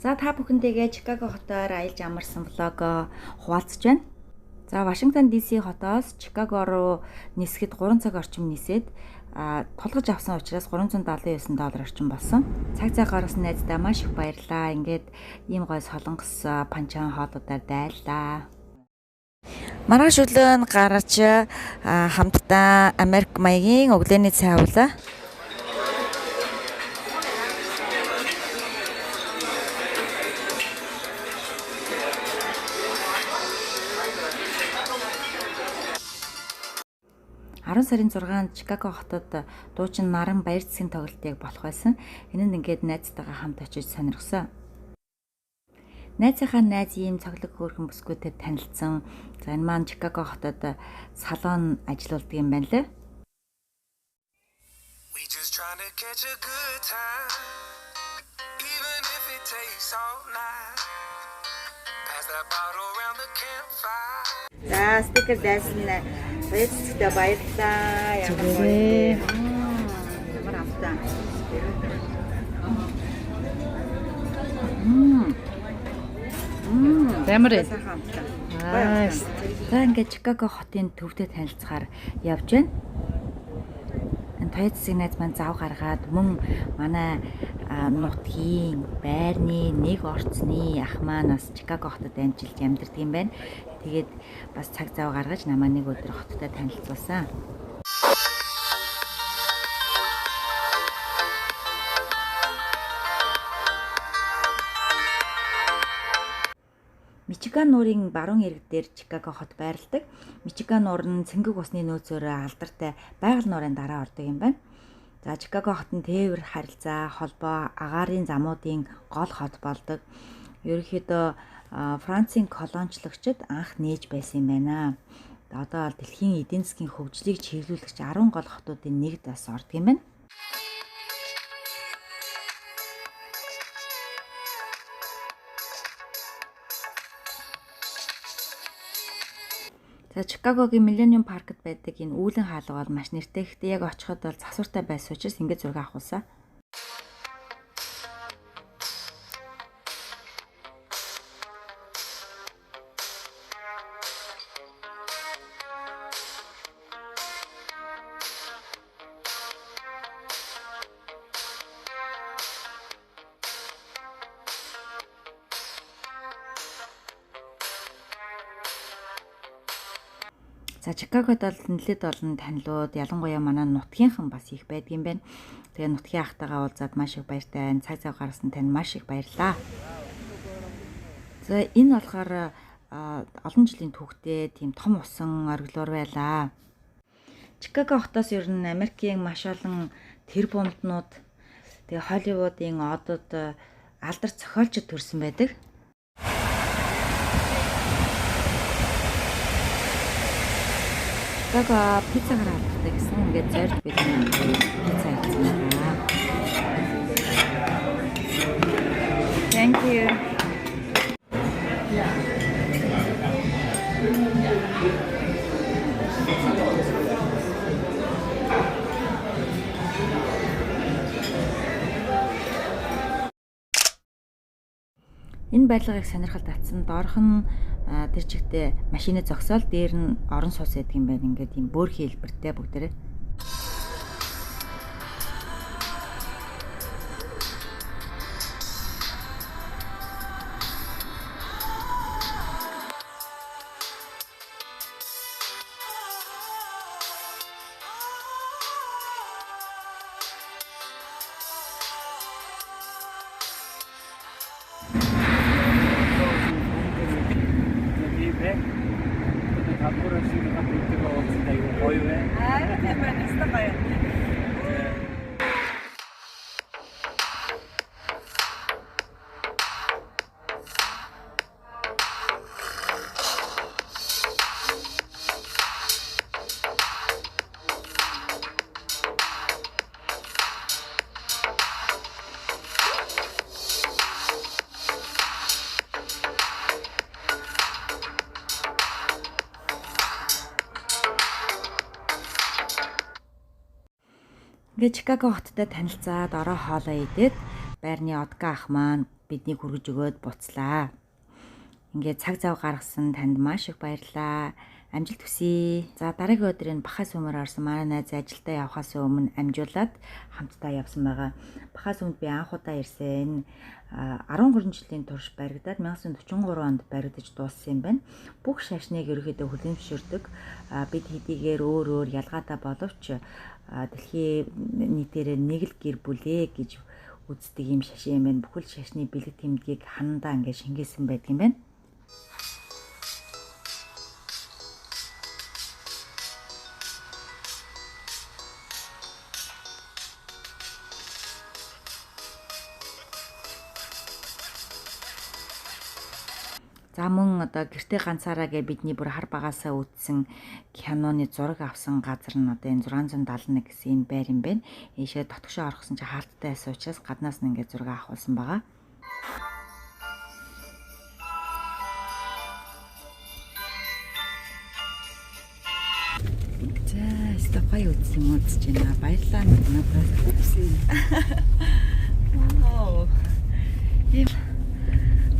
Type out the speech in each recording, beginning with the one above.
За та бүхэнтэйгээ Чикаго хотоор аялж амарсан влогоо хуваалцаж байна. За Вашингтон DC хотоос Чикаго руу нисэхэд 3 цаг орчим нисээд тулгаж авсан учраас $379 орчим болсон. Цаг зай гаргасан найздаа маш их баярлалаа. Ингээд ийм гой солонгос панчан хоолуудаар дайллаа. Маргааш өглөө нь гарч хамтдаа Америк маягийн өглөөний цай уулаа. Сарын 6-нд Чикаго хотод дуучин Наран баяр зэсгийн тоглолтыг болох байсан. Энэ нь ингээд найзтайгаа хамт очиж сонирхсон. Найзынхаа найз ийм цоглог хөөрхөн бүсгүйтэй танилцсан. За энэ маань Чикаго хотод салон ажиллаулдаг юм байна лээ. We just trying to catch a good time, even if it takes all night. Pass that bottle round the campfire. За стикер дайсан баяр зэсэгтээ баярлалаа. Ямар Зүгээрээ. Ямар амттай. Ямар ээ? Сайхан амттай. Аа. За ингээд Чикаго хотын төвтэй танилцахаар явж байна. Энэ Туяа засгийн найз маань зав гаргаад мөн манай нутгийн байрны нэг орцны ах маань бас Чикаго хотод амжилж амьдардаг юм байна. Тэгээд бас цаг зав гаргаж намаа нэг өдөр хоттой танилцуулсан. Мичиган нуурын баруун эрэг дээр Чикаго хот байрладаг. Мичиган нуур нь цэнгэг усны нөөцөөр алдартай байгаль нуурын дараа ордог юм байна. За Чикаго хот нь тээвэр харилцаа, холбоо, агаарын замуудын гол хот болдог. Ерөнхийдөө Францын колоничлагчид анх нээж байсан юм байна. Одоо бол дэлхийн эдийн засгийн хөгжлийг чиглүүлэгч 10 гол хотуудын нэгд бас ордог юм байна. За Чикагогийн Millennium Park-д байдаг энэ үүлэн хаалга бол маш нэртэй. Гэхдээ яг очиход бол засвартай байсан учраас ингэж зураг авахулсан. За Чикагод бол нэлээд олон танилуд, ялангуяа манай нутгийнхан бас их байдгийн байна. Тэгээ нутгийн ахтайгаа уулзаад маш их баяртай байна. Цаг зав гаргасан танд маш их баярлалаа. За энэ болохоор олон жилийн түүхтэй тийм том усан оргилуур байлаа. Чикаго хотоос ер нь Америкийн маш олон тэр бумтнууд, тэгээ Холливуудын одод алдар зохиолчид төрсэн байдаг. Чикаго пиццагаар алдартай гэсэн. Ингээд зорж бид пицца авсан байгаа. Thank you. Энэ барилгыг сонирхол татсан. Доорх нь тэр чигтээ машины зогсоол, дээр нь орон сууц байдаг юм байна. Ингээд ийм бөөрхи хэлбэртэй бүгдээрээ. Тийм ээ. Одоо тамгуур шиг хамтдаа уулзсан аюу гоё вэ. Аа тийм байна. Өстой гоё. Ингээд Чикаго хоттой танилцаад орой хоолоо идээд байрны Одка ах маань Биднийг хүргэж өгөөд буцлаа. Ингээд цаг зав гаргасан танд маш их баярлалаа. Амжилт хүсье. За дараагийн өдөр энэ Бахаа сүмээр орсон манай найз ажилдаа явахаас өмнө амжуулаад хамтдаа явсан байгаа. Бахаа сүмд би анх удаа ирсэн. Энэ 13 жилийн турш баригдаад 1943 онд баригдаж дууссан юм байна. Бүх шашныг ерөнхийдөө хүлээн зөвшөөрдөг. Бид хэдийгээр өөр өөр ялгаатай боловч дэлхийн нийтээр нэг л гэр бүлээ гэж үздэг юм шашин юм байна. Бүхэл шашны бэлэг тэмдгийг ханандаа ингээд шингээсэн байдаг юм байна. За мөн одоо гэртээ ганцаараа гэ бидний бүр хар багаасаа үтсэн киноны зураг авсан газар нь одоо энэ 671 гэсэн энэ байр юм байна. Ийшээ дотгошоо орохсон чи хаалттай байсан учраас гаднаас нь ингээд зураг авахулсан байгаа. За, өстой гоё үзсэн үзэж байна. Баярлалаа надад. Вау. Ийм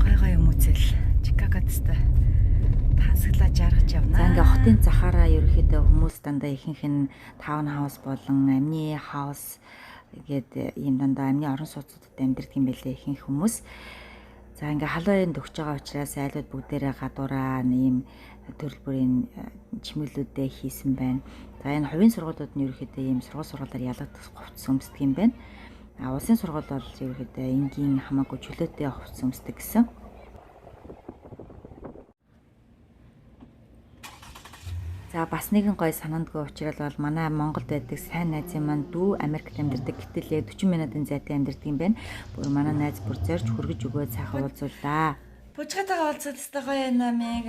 гой гой юм үзэл. Чикагод өстой тансаглаа жаргаж явна. За ингээ хотын захаараа ерөнхийдөө хүмүүс дандаа ихэнх нь таун хаус болон амны хаус гээд ийм дандаа амны орон сууцудад амьдардаг юм байлээ ихэнх хүмүүс. За ингээ халуун төгсөж байгаа учраас айлууд бүгдээрээ гадуураа ийм төрөл бүрийн чимэглүүдээ хийсэн байна. За энэ хувийн сургуулиуд нь ерөнхийдөө ийм сургууль сургуулиар ялгагдах хувцас өмсдөг юм байна. А улсын сургууль бол ерөнхийдөө энгийн хамаагүй чөлөөтэй хувцас өмсдөг гэсэн. За бас нэгэн гоё санаандгүй учраас бол манай Монголд байдаг сайн найзын маань дүү Америкт амьдардаг, гэтэл яг 40 минутын зайтай амьдардаг юм байна. Бүр манай найз бүр зорж хөргөж өгөөд сайхан уулзууллаа. Бужигатайгаа уулзаад өстой гоё юм намайг.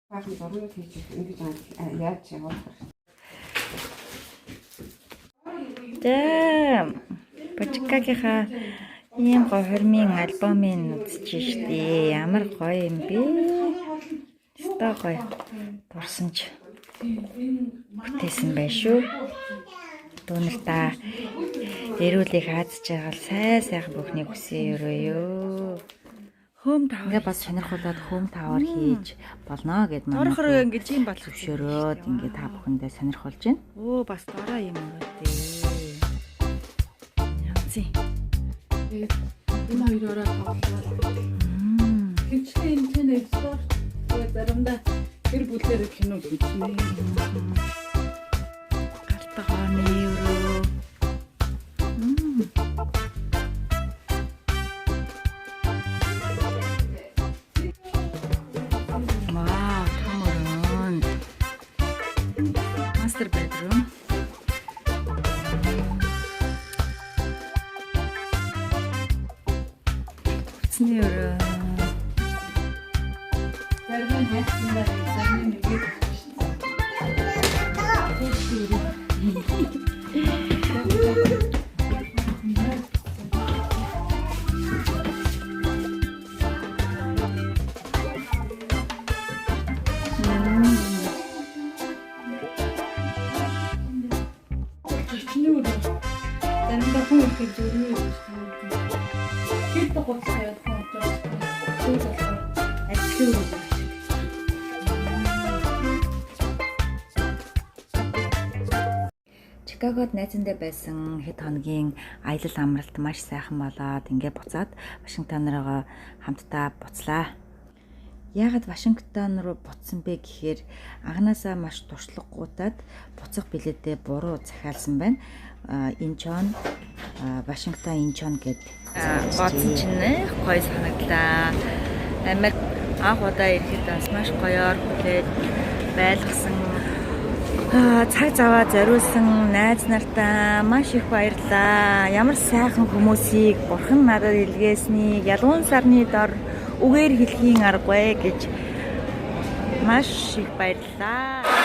Баахан зурнууд хийж ингэж яаж явуулах вэ? За Бужигагийнхаа ийм гоё хормын альбомыг үзэж штий. Ямар гоё юм бэ? Өстой гоё дурсан ч бүтээсэн байх шүү. Дүүнер та эрүүлийг хаазж байгаа л сайн сайхан бүхнийг хүсье өрөөё. Хөөм тавар. Ингээ бас сонирхуулаад хөөм тавар хийж болно гэд манай Дорхороо ингэж юм болох зөвшөөрөөд ингээ та бүхэндээ сонирхуулж байна. Өө бас дороо юм өрөөдөө. Янзын. Тэгээд энэ хоёр ороо тоглоод хөвчлэн энэ чинь спорт тэгээд заримдаа гэр бүлээрээ кино үзнэ. Галтгооны өрөө. Вау, том өрөө. Master bedroom. Хувцсны өрөө. Зарим нь хайцсандаа зарим нь нэгээд Чиний өрөө. Заримдаа хүн ирэхэд зөрүү гэж байна. Хэд гоц тавиад хүн учраас сүүл болохоор ажлын өрөө байх шиг. Чикагод найзандаа байсан хэд хоногийн аялал амралт маш сайхан болоод ингээ буцаад Вашингтон руугаа хамтдаа буцлаа. Яагаад Вашингтон руу буцсан бэ гэхээр анханасаа маш туршлагагүйдад буцах билетээ буруу захиалсан байна. Инчон, Вашингтон Инчон гэд Бодсон чинь нэх гоё санагдлаа. Америк анх удаа ирэхэд бас маш гоёор хүлээж байлгасан. Цаг заваа зориулсан найз нартаа маш их баярлалаа. Ямар сайхан хүмүүсийг бурхан надад илгээснийг ялгуун сарны дор үгээр хэлхийн аргагүй гэж маш их баярлалаа.